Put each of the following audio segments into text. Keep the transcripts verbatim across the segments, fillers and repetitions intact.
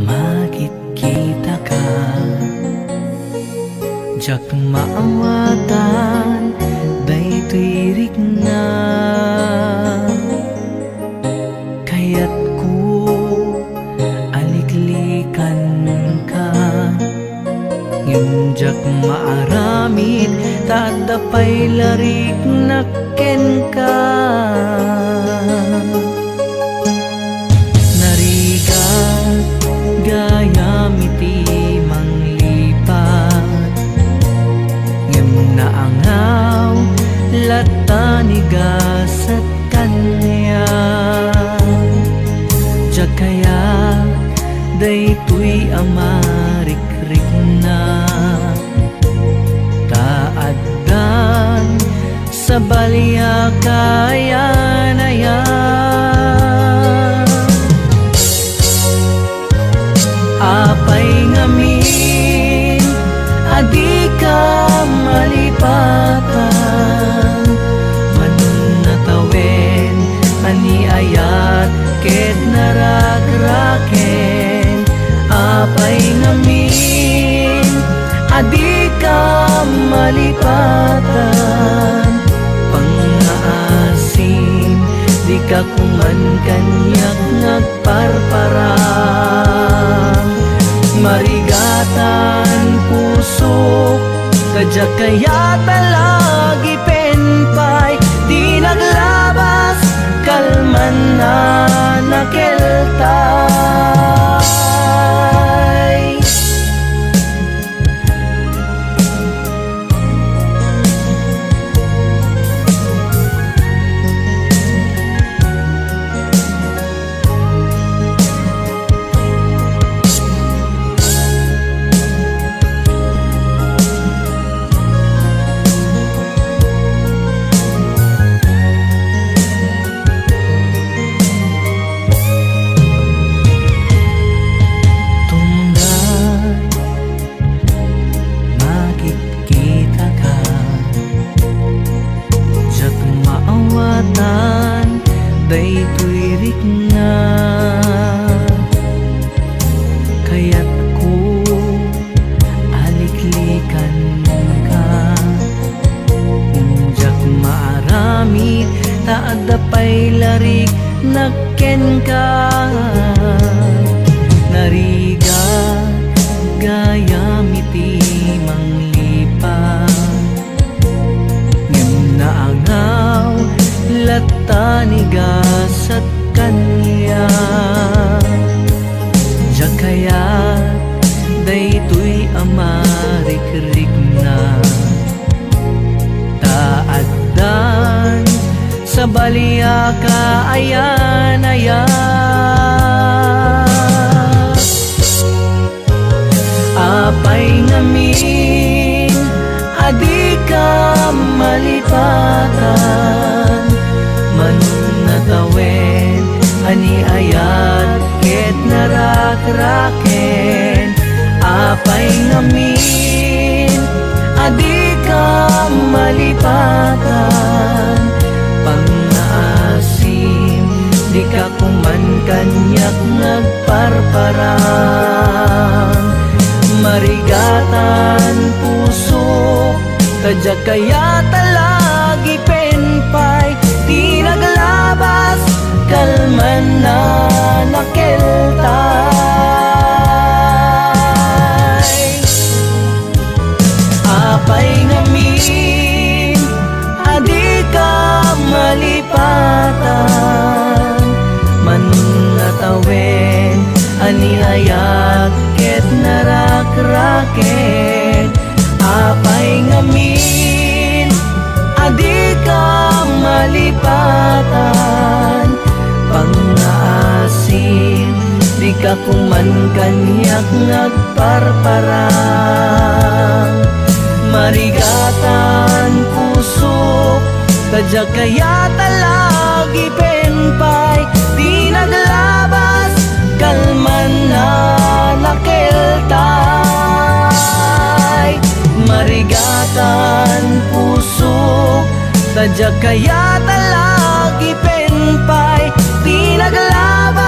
Makitkitak, diak maawatan daytoy rikna. Kayatko a liklikanka, ngem diak maaramid ta adda pay la riknak kenka. Narigat gayam iti manglipat, ngem naangaw latta ni gasat kaniak. Diak kayat daytoy a marikrikna, ta addan sabali a kayan-ayan. Apay ngamin a dika malipatan? Manun natawen a ni ayat ket narakraken. Apay ngamin a dika malipatan? Pangngaasim, dika kuman kaniak nagparparang. Marigatan pusok, ta diak kayat a lagipen pay ti naglabas kalman a nakeltay. Tunggal makitkitak, diak maawatan daytoy rikna. Kayatko a liklikanka, ngem diak maaramid ta adda pay la riknak kenka. Narigat gayam iti manglipat, ngem naangaw latta ni gasat kaniak. Diak kayat daytoy a marikrikna, ta addan sabali a kaayan-ayan. Apay ngamin a dika malipatan? Manun natawen a ni ayat ket narakraken. Apay ngamin a dika malipatan? Pangngaasim, dika kuman kaniak nagparparang. Marigatan pusok, ta diak kayat a lagipen pay ti naglabas kalman a nakeltay. Apay ngamin a dika malipatan? Manun natawen a ni ayat ket narakraken. Apay ngamin a dika malipatan? Pangngaasim, dika kuman kaniak nagparparang. Marigatan pusok, ta diak kayat a lagipen pay ti naglabas kalman a nakeltay. Marigatan pusok, ta diak kayat a lagipen pay ti naglabas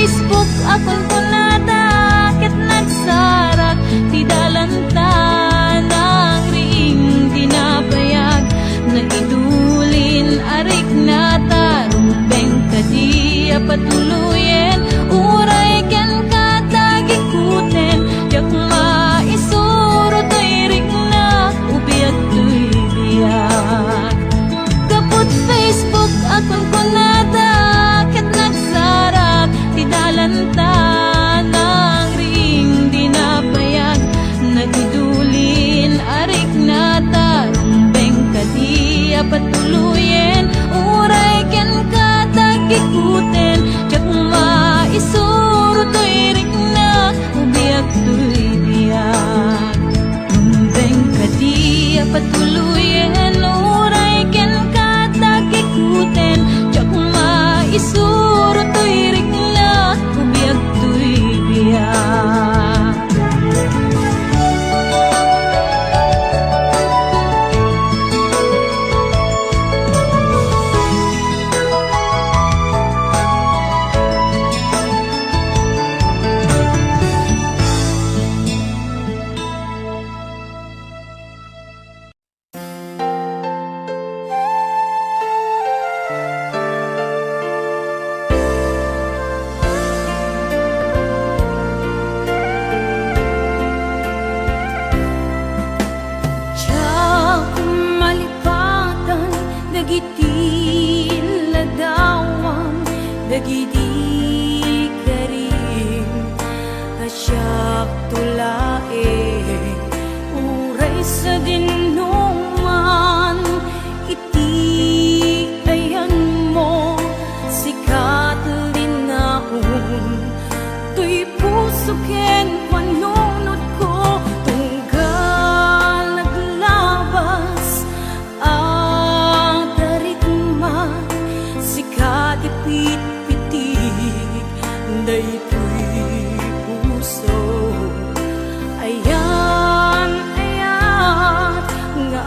Facebook a kunkunada ket nagsarak ti dalanta, nangriing ti napayag, naidulin a riknata, rumbeng kadi a patuloyen, uray kenka tagikuten, diak maisuro toy rikna, ubiag toy biag. Gapu iti Facebook a kunkunada ket nagsarak ti dalanta, nangriing ti napayag, naidulin a riknata, rumbeng kadi a patuloyen, uray kenka tagikuten, diak maisuro toy rikna, ubiag toy biag. Rumbeng kadi a patuloyen, uray kenka tagikuten, diak maisuro toy rikna, ubiag toy biag. Diak malipatan dagiti ladawam dagidi karim a siakto laeng, uray sadinoman iti ayanmo, sika ti linaon toy puso ken panunotko, tunggal naglabas a darikma, sika ti pitpitik daytoy puso. Ayan, ayan nga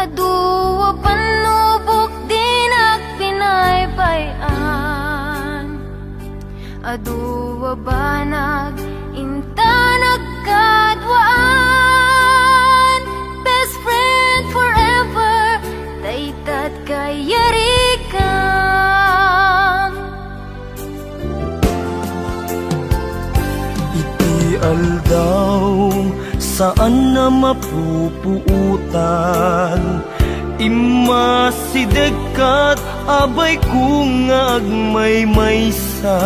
Adu a bannubok dinak binaybay-an. Adu a banag inta nagkaduaan. Best friend forever, dayta ti kayarikan. Iti aldaw, saan a mapupuotan, immasideg ket abayko nga agmaymaysa.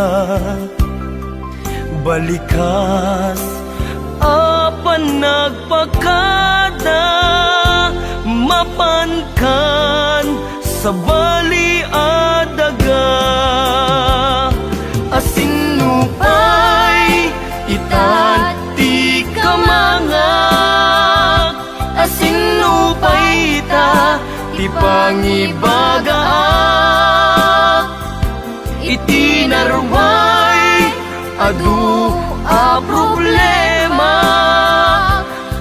Balikas a panagpakada, mapankan sabali a daga. Asinno pay ita ti kamangak? Asinno pay ita ti pangibagaak? Iti narway, adu a problema.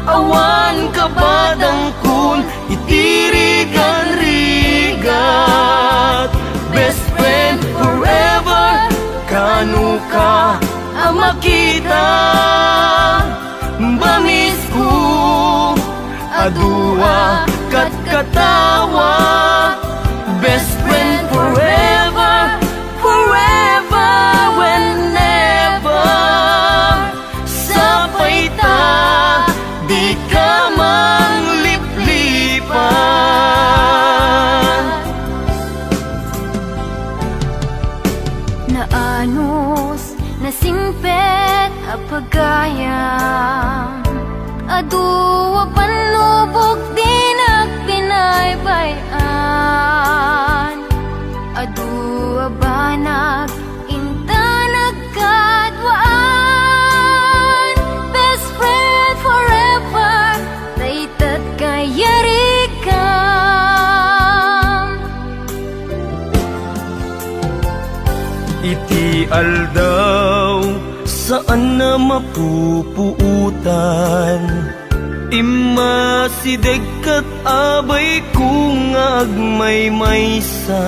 Awan kabadangkon iti rigat-rigat. Best friend forever, kano ka a makita? Bamisko, adu a katkatawa. Best friend forever, forever, whenever. Sapay ta, di ka mangliplipan. Naanus, nasingpet a pagayam. Adu a bannubok dinak binaybay-an. Adu a banag inta nagkaduaan. Best friend forever, dayta ti kayarikan. Iti aldaw, saan a mapupuotan, immasideg ket abayko nga agmaymaysa.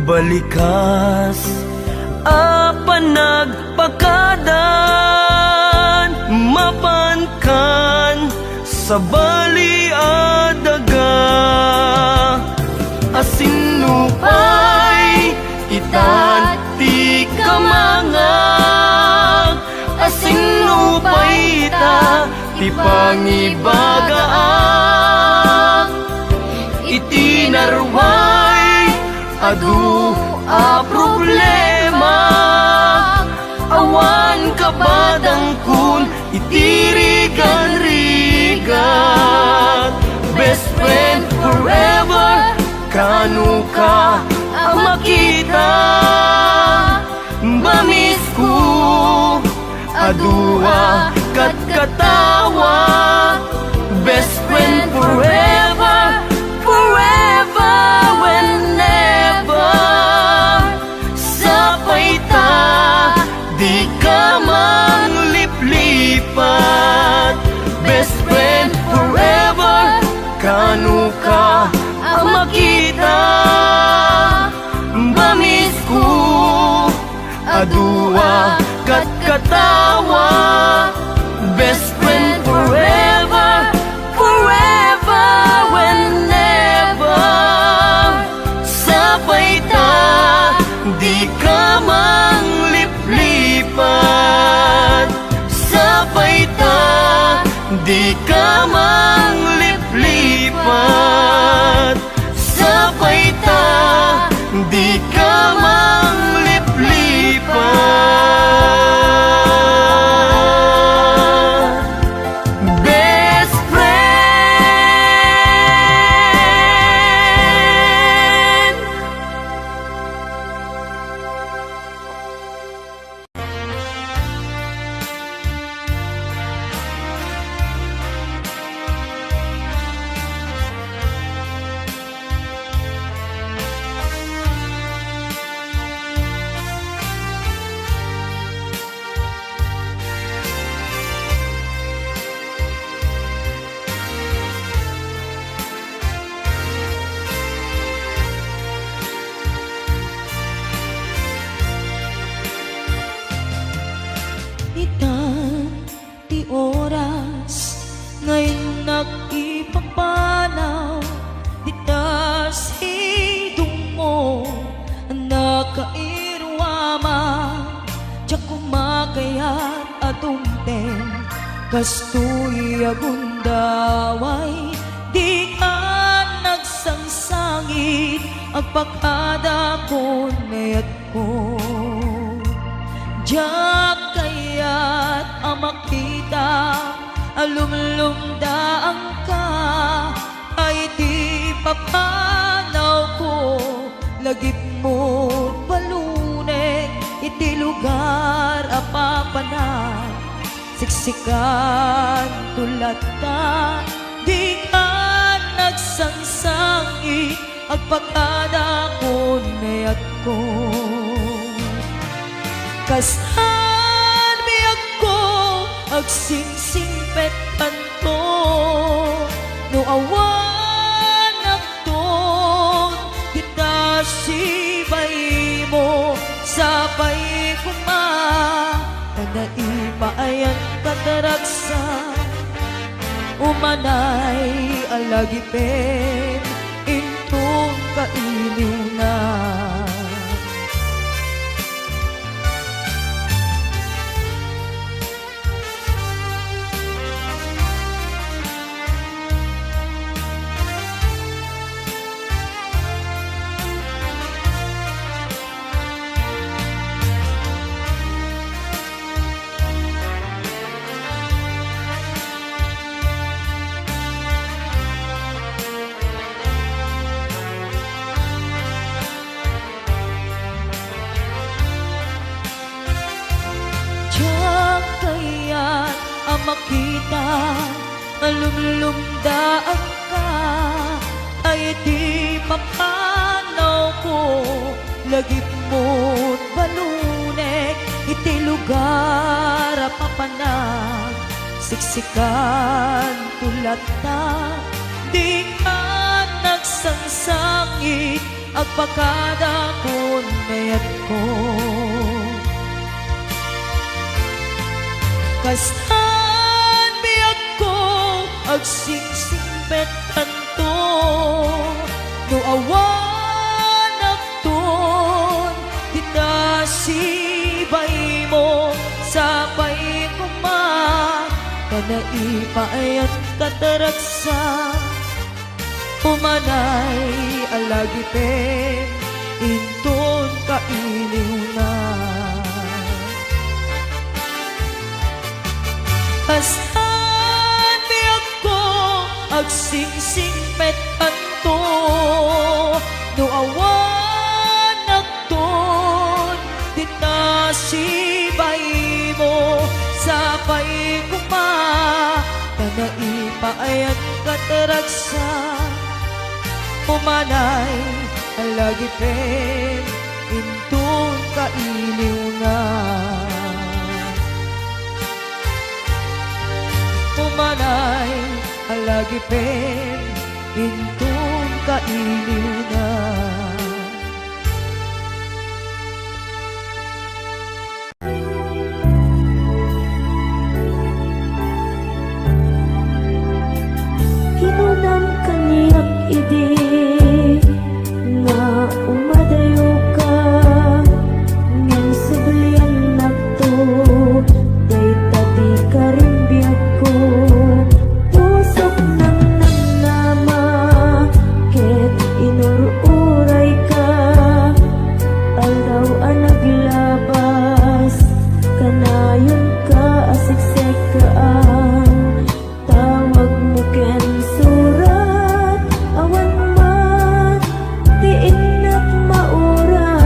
Balikas a panagpakadan, mapankan sabali a daga. Asinno pay ita ti kamangak? Asinno pay ita ti pangibagaak? Iti narway, adu a problema. Awan kabadangkon iti rigat-rigat. Best friend forever, kano ka a makita? Bamisko, adu a katkatawa. Best friend forever, forever, whenever. Sapay ta, di ka mangliplipat. Best friend forever, kano ka a makita? Bamisko, adu a katkatawa. Best friend forever, forever, whenever. Sapay ta, di ka mangliplipat. Sapay ta, di ka mangliplipat. Sapay ta, di ka mangliplipat. Kastoy a gundaway, dika nagsangsangit, agpakada kon ayatko. Diak kayat a makita a lumlumdaanka, ay ti papanawko, lagipmo balunek iti lugar a papanak. Siksikan to latta, dika nagsangsangit, agpakada kon ayatko. Kastan biagko, agsingsingpetkanto, no awan ton dita sibaimo, sapay koma ta naipaayat kataragsa. Umanay a lagipen inton kailiwna. Diak kayat a makita a lumlumdaanka, ay ti papanawko, lagipmo't balunek iti lugar a papanak. Siksikan to latta, dika nagsangsangit, agpakada kon ayatko. Kastan biagko, agsingsingpetkanto, no awanakton dita sibaimo, sapay koma ta naipaayat kataragsa. Umanay a lagipen inton kailiwna. Kastan biagko, agsingsingpetkanto, no awanakton dita sibaimo, sapay koma ta naipaayat kataragsa. Umanay a lagipen inton kailiwna. Umanay a lagipen inton kailiwna. Kinunam kaniak idi nga umadayoka, ngem subliannakto, dayta ti karimbiagko. Pusok nangnamnama ket inur-urayka. Aldaw a naglabas, kanayonka a siksekkaan. Tawagmo ken surat, awan man ti innak mauray.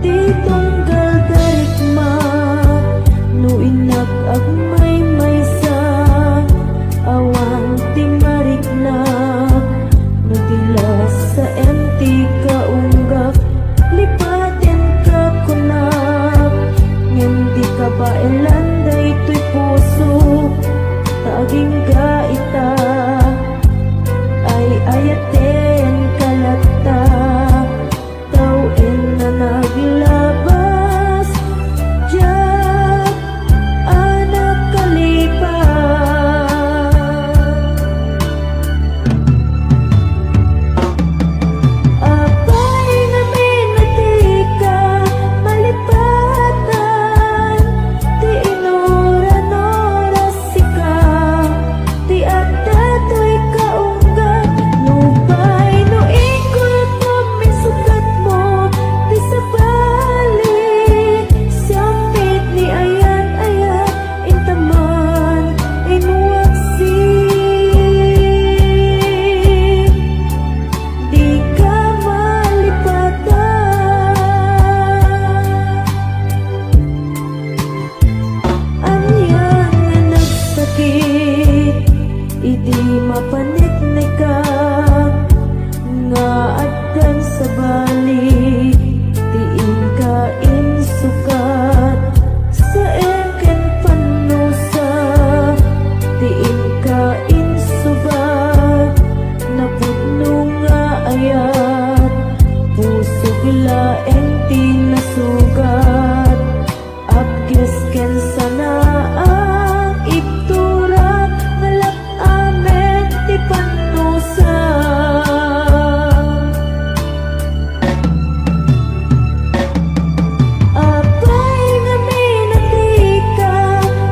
Ti tunggal darikma, no innak agmaymaysa, awan ti mariknak, no ti lasaem ti kaunggak, lipatenka kunak, ngem dika baelan daytoy pusok, ta agingga ita, ay-ayatenka latta. Tawen a naglabas, diak a nakalipat. Apay, ngamin a dika malipat. Apaniknikak nga addan sabali ti inka insukat, saem ken pannusa ti inka insubat, napudno nga ayat, pusok laeng ti nasugat. Apges ken sanaang ibtura, ngalap amin ti pannusa. Apay nga minatika,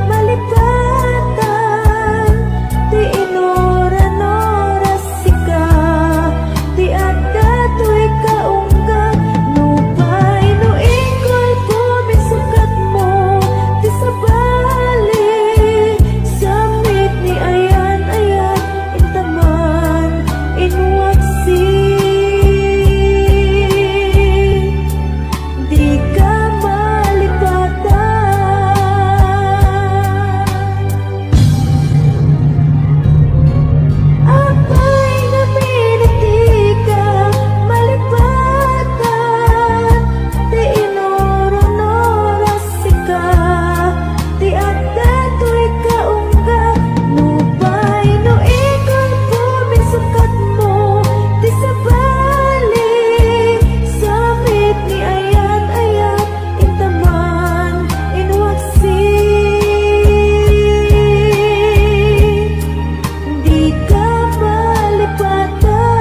malipatan ti inuran-oras sika, ti adda toy kaungga, nupay no ikulpo misukatmo ti sabali, samit ni ayan-ayat intaman, inwaksi. Dika malipatan. Apay nga minatika, malipatan ti inuran-oras sika, ti adda toy kaungga, nupay no ikulpo misukatmo ti sabali, samit ni ayan-ayat intaman, inwaksi. Dika malipatan.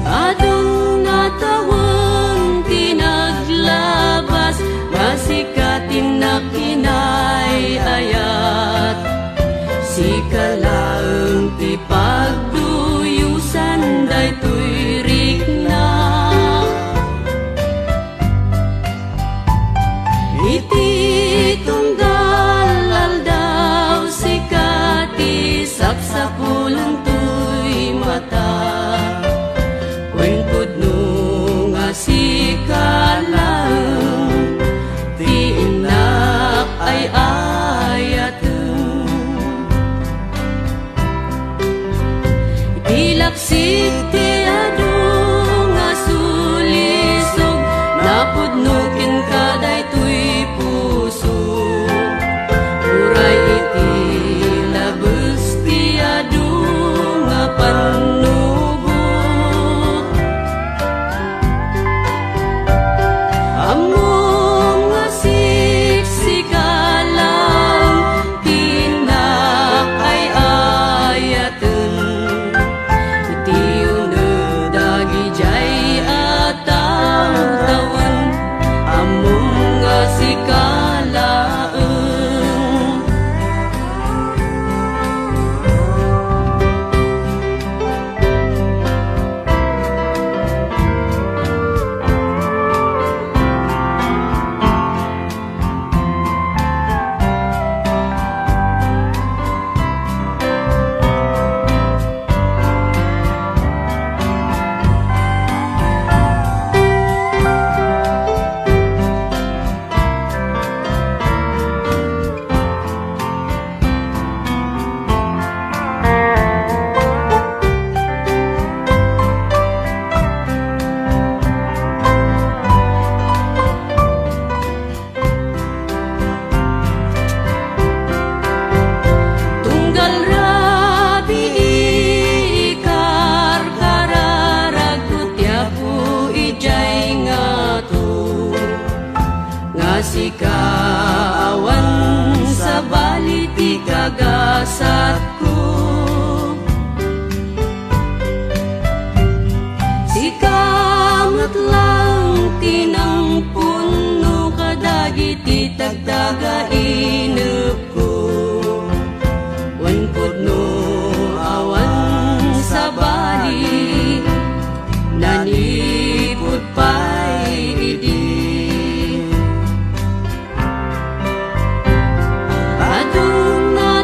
Adun nga tawen ti naglabas, nga sika ti nakinay-ayat. Sika laeng ti pagduyosan daytoy rikna. Iti tunggal aldaw, sika ti sapsapulen toy mata. Wen pudno nga sika laeng ti innak ay-ayaten. Iti laksik ti adu nga sulisog, napudno kenka daytoy puso. Uray iti labes ti adu nga pannubo. Ammom nga siksika laeng ti innak ay-ayaten. Iti uneg dagidiay a tawtawen, ammom nga sika laeng. Tunggal rabii ikarkararagko ti Apo idiay ngato, nga sika awan sabali ti kagasatko. Sika met laeng ti nangpunno kadagiti tagtagainepko. Wen pudno awan sabali, nanipud pay idi. Adun nga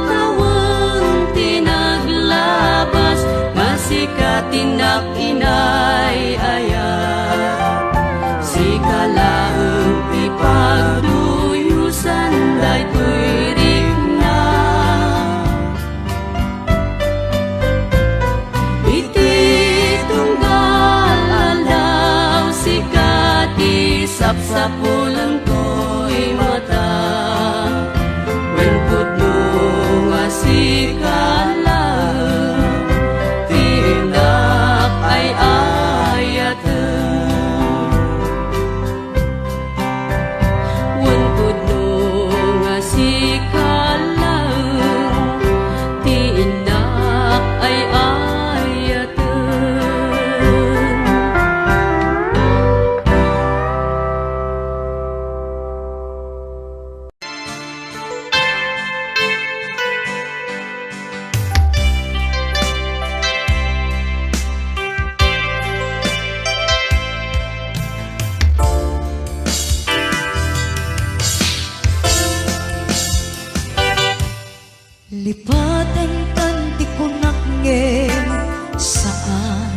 Lipatenkan ti kunak ngem saan.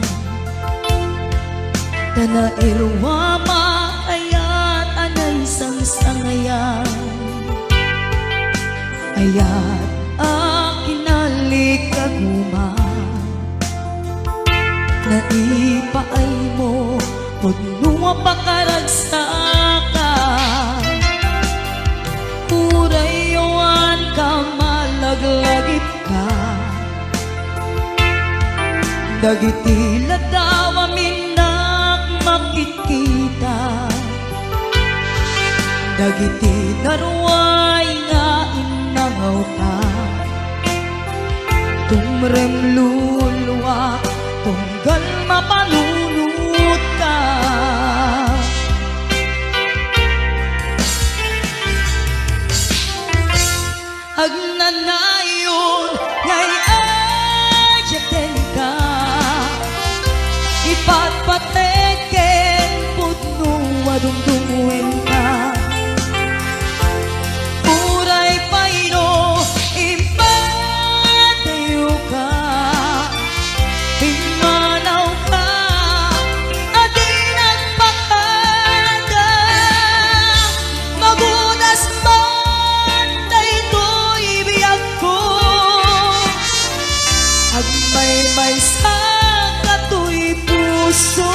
Ta nairuamak ayat a naisangsangayan. Ayat a kinalikaguman. Naipaaymo pudno a pakaragsakan. Uray awan ka malaglagipka. Dagiti ladaw a minnak makitkita. Dagiti naruay nga innangawta. Tumrem luluak tunggal mapanunotka. Agnanayon nga ay-ayatenka, ipatpatek ken pudno a dumdumngegka. Uray pay no impadayoka, pimmanawka a di nagpakada. Magudas man daytoy biagko, agmaymaysa katoy puso.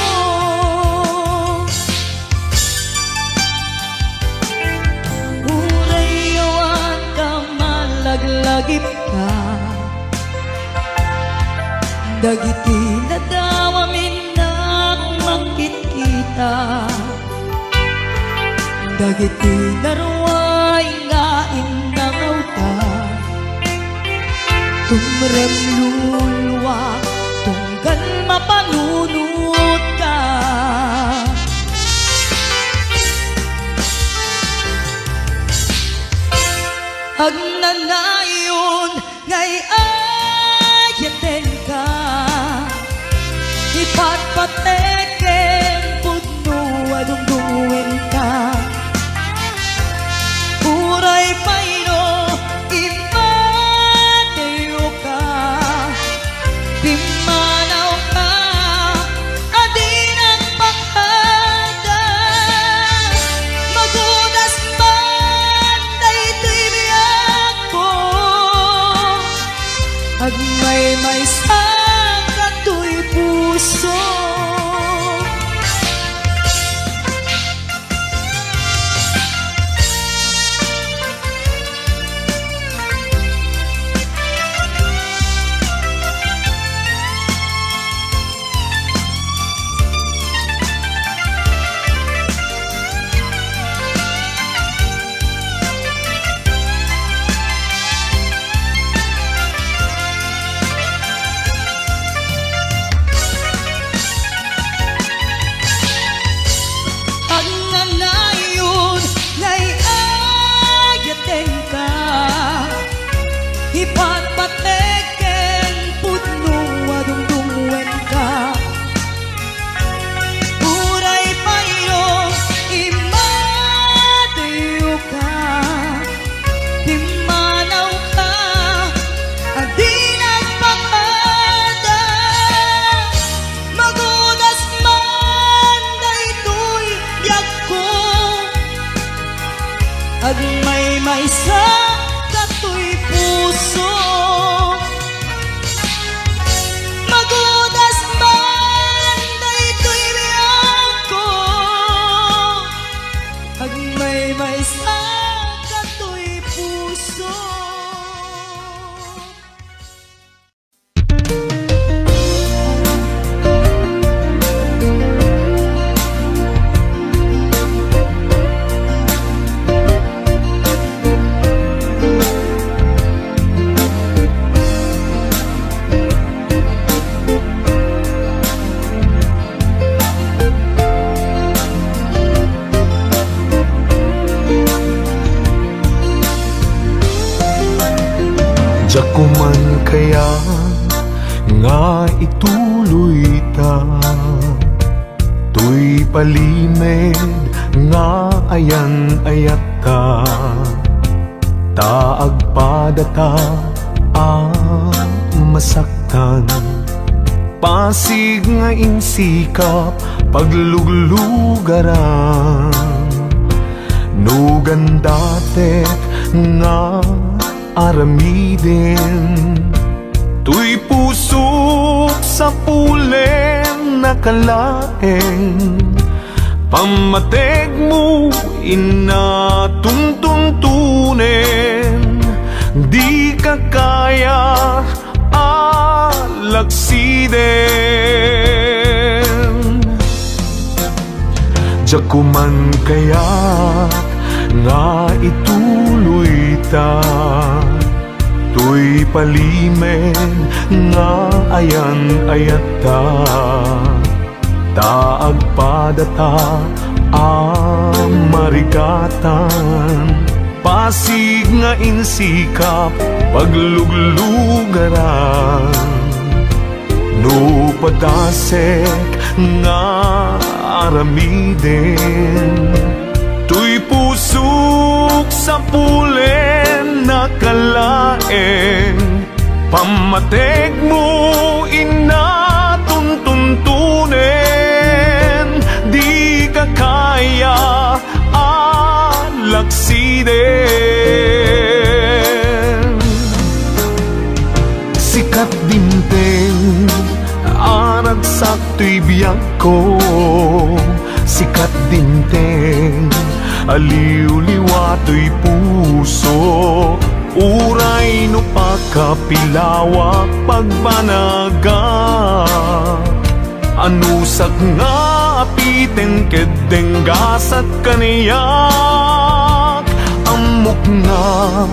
Uray awan ka malaglagipka. Dagiti ladaw a minnak makitkita. Dagiti naruay nga innangawta. Tumrem luluak tunggal mapanunotka. Agnanayon nga ay-ayatenka, ipatpatek ken pudno a dumdumngegka. Uray pay no impadayoka, pimmanawka a di nagpakada. Magudas man daytoy biagko, agmaymaysa katoy puso. Agnanayon nga ay-ayatenka, ipatpatek ken pudno a dumdumngegka. Uray pay no impadayoka, pimmanawka a di nagpakada. Magudas man daytoy biagko, agmaymaysa katoy puso. Magudas man daytoy biagko, agmaymaysa katoy puso. Diak man kayat nga ituloyta toy palimed nga ayan-ayatta, ta agpadata a masaktan, pasig nga insikap pagluglugaran. No gandatek nga aramiden, toy pusok sapulen nakalaeng. Pammategmo, inna, tuntuntunen, dika kaya a lagsiden. Diak man kayat nga ituloyta, toy palimed nga ayan-ayatta. Ta agpadata a marigatan, pasig nga insikap pagluglugaran. No padasek nga aramiden, toy pusok sapulen nakalaeng. Pammategmo, inna, tuntuntunen, dika kaya a lagsiden. Sikat dimteng a ragsak toy biagko, sikat dimteng a liwliwa toy puso. Uray no pakapilawak pagbanagak, anusak nga apiten ket denggasak kaniak. Ammok nga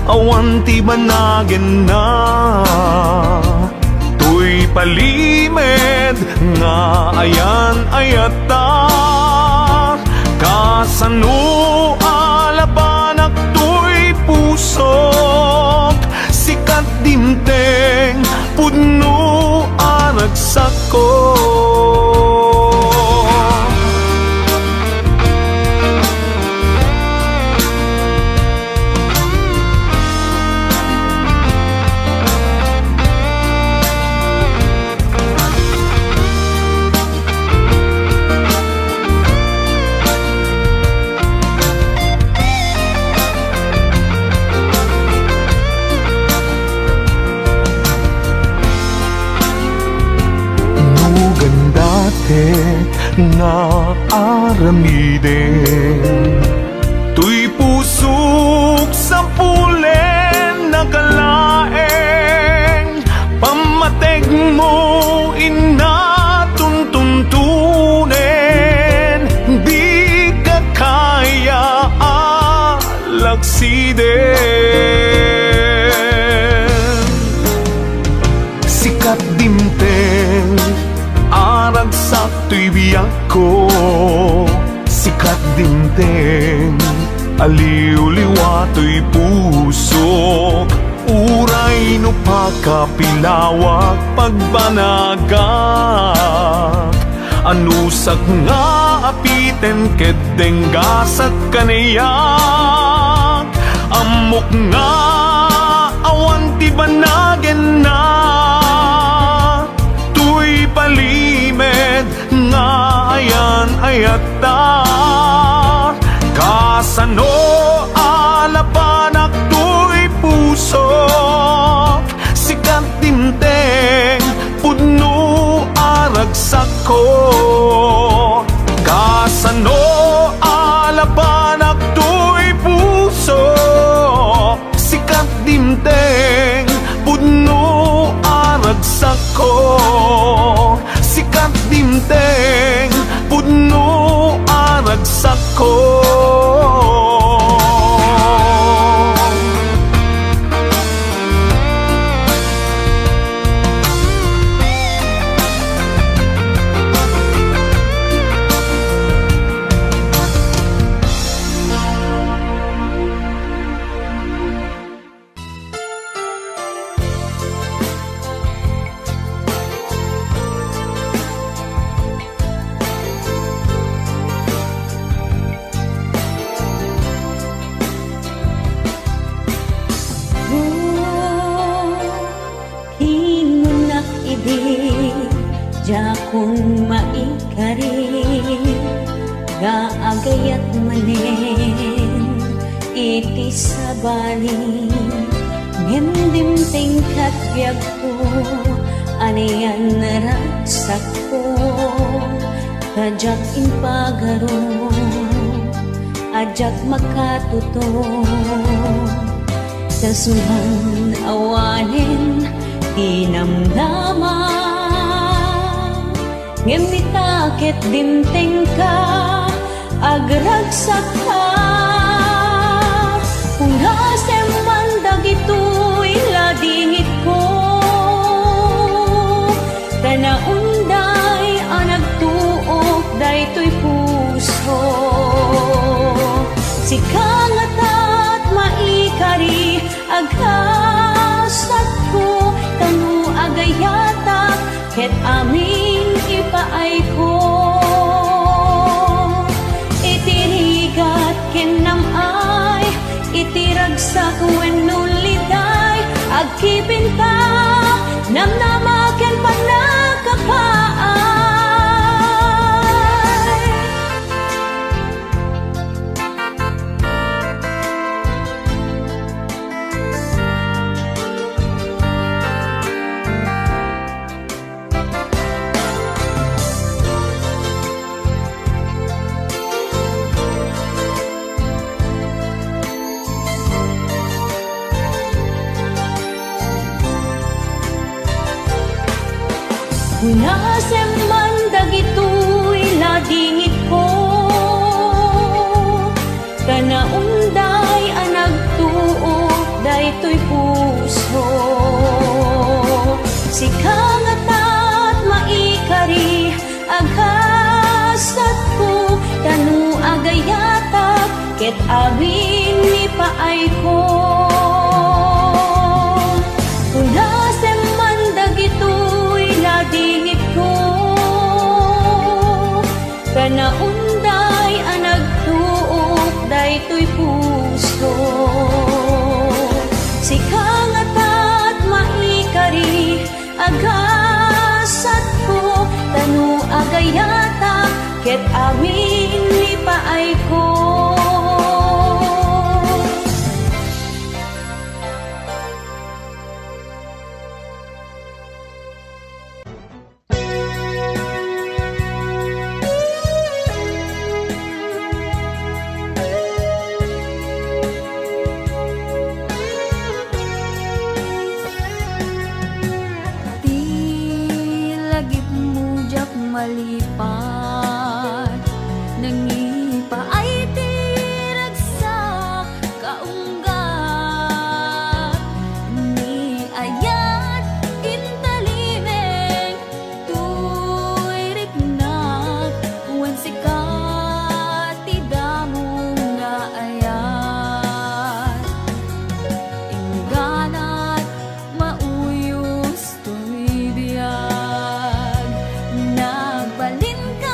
awan ti banagenna. Toy palimed nga ayan-ayatta, kasano a labanak toy pusok, sikat dimteng pudno a ragsakko. No gandatek nga aramiden, toy pusok sapulen nakalaeng. Pammategmo, inna, tuntuntunen, dika kaya a lagsiden. Sikat dimteng a ragsak toy biagko, sikat dimteng a liwliwa toy pusok. Uray no pakapilawak pagbanagak, anusak nga apiten ket denggasak kaniak. Ammok nga awan ti banagenna. Toy palimed nga ayan-ayatta, kasano a labanak toy pusok, sikat dimteng pudno a ragsakko. Kasano a labanak toy pusok, sikat dimteng pudno a ragsakko. Sikat dimteng pudno a ragsakko. Kayat manen iti sabali, ngem dimteng ket biagko, anian a ragsakko, ta diak impagaro, a diak makatuto, ta suman awanen ti namnama. Ngem ita ket dimtengka, agragsakka. Punasen man dagitoy ladingitko, ta naunday a nagtuok daytoy puso. Sika ngatat maikari, agragsakko, ta no agayatak, ket amin ipaayko. Iti rigat ken nam-ay, iti ragsak wenno liday, agkipinta, namnama ken pannakapaay. Punasen man dagitoy ladingitko, ta naunday a nagtuok daytoy puso. Sika ngatat maikari, agragsakko, ta no agayatak, ket amin ipaayko. Punasen man dagitoy ladingitko, ta naunday a nagtuok daytoy puso. Sika ngatat maikari, agragsakko, ta no agayatak, ket amin ipaayko. Ti lagipmo diak malipat, nangipaay ti ragsak kaunggat. Ni ayat intalimeng toy riknak, wen sika ti damong naayat. Ingganat mauyos toy biag, nagbalinka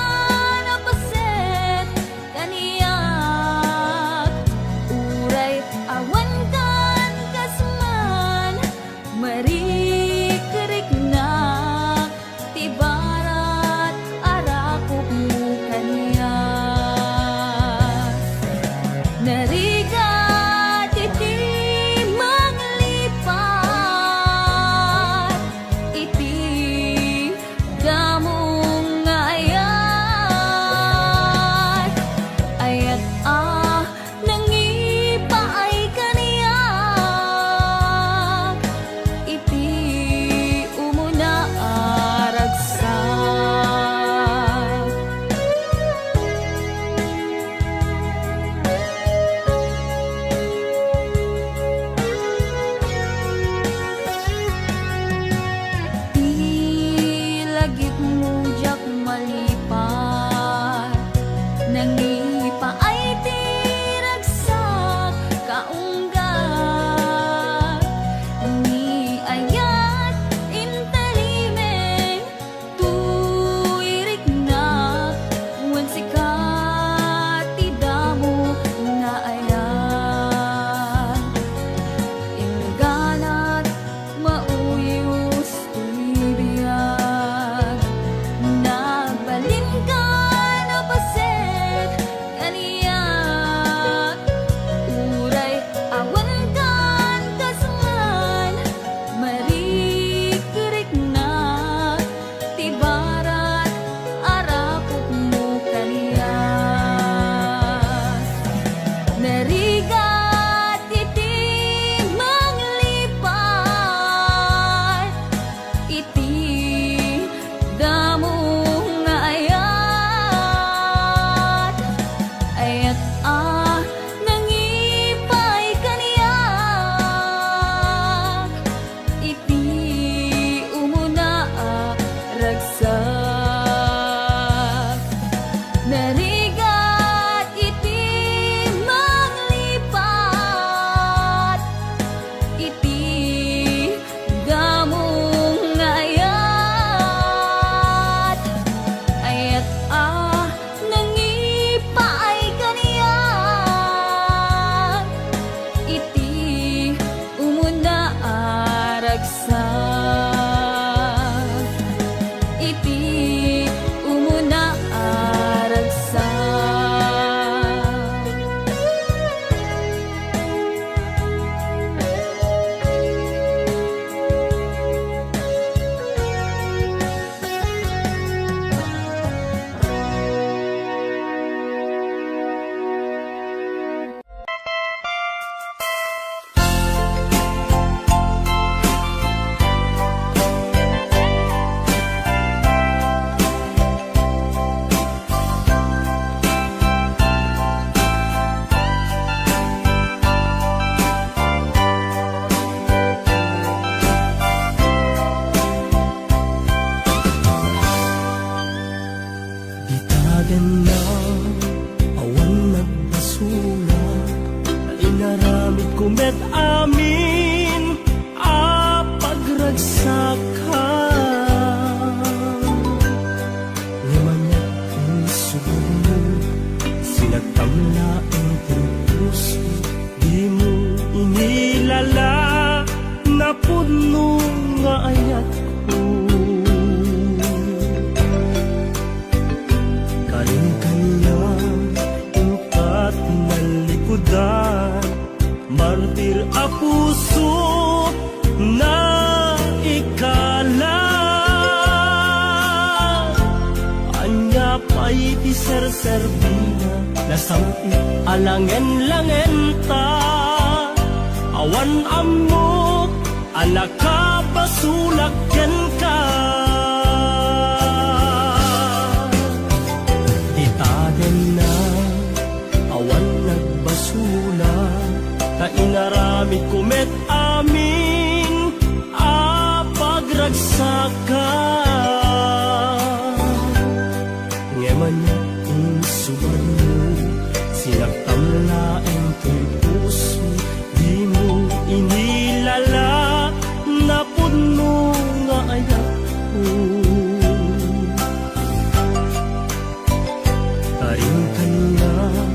Aramidko met amin a pagragsakam. Ngem ania insubadmo, sinagtam laeng ti puso, dimo inilala, napudno nga ayatko. Karin kaniak, inka ti nalikudan, martir a puso, naikala. Ania pay ti serserbina, nasam-it a langen-langenta. Awan ammok a nakabasolak kenka. Dita denna, awan nagbasolak, ta inaramidko met amin a pagragsakam. Ngem ania insubadmo, sinagtam laeng toy puso, dimo inilala, napudno nga ayatko. Karin kaniak,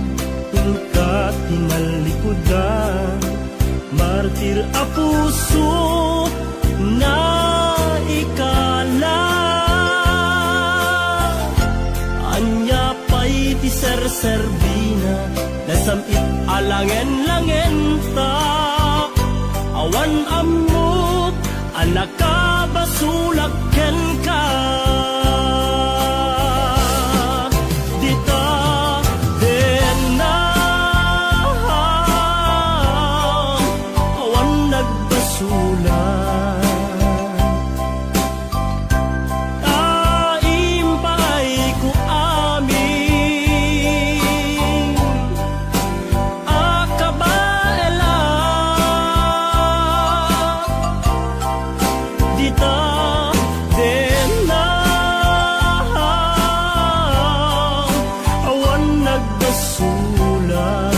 inka ti nalikudan, martir a puso, naikala. Ania pay ti serserbina, nasam-it a langen-langenta. Awan ammok a nakabasolak kenka. Dita denna, awan nagbasolak. Ta impaayko amin a kabaelan. Dita denna, awan nagbasolak.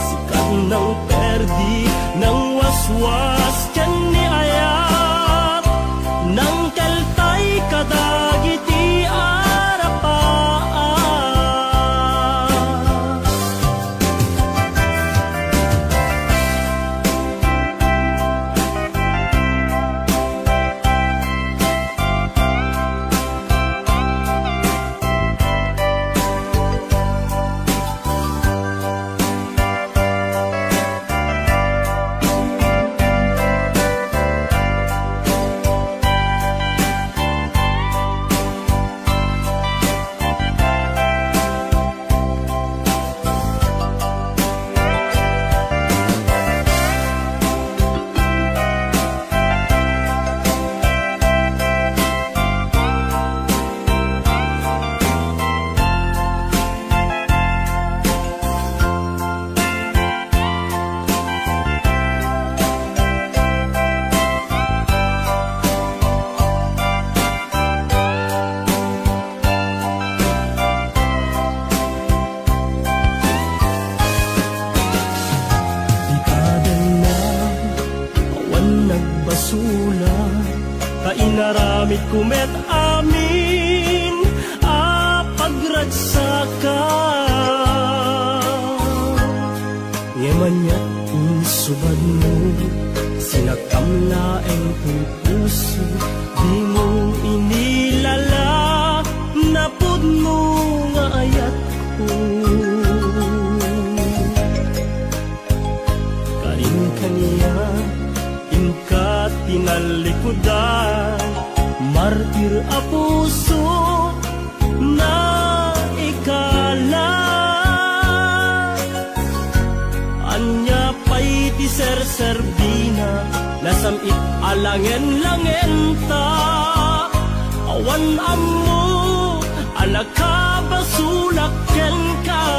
Sikat nang perdi, nang waswas ken ni ayat, nang keltay kadagiti arapaak. Di kadanna, awan nagbasolak, ta inaramidko met amin a pagragsakak. Ngem ania insubadmo, sinagtam laeng ti puso, dimo inilala, napudno nga ayatko. Karin kaniak, inka ti nalikudan, martir a puso, naikala. Ania pay ti serserbina, nasam-it a langen-langenta. Awan ammo a nakabasolak kenka.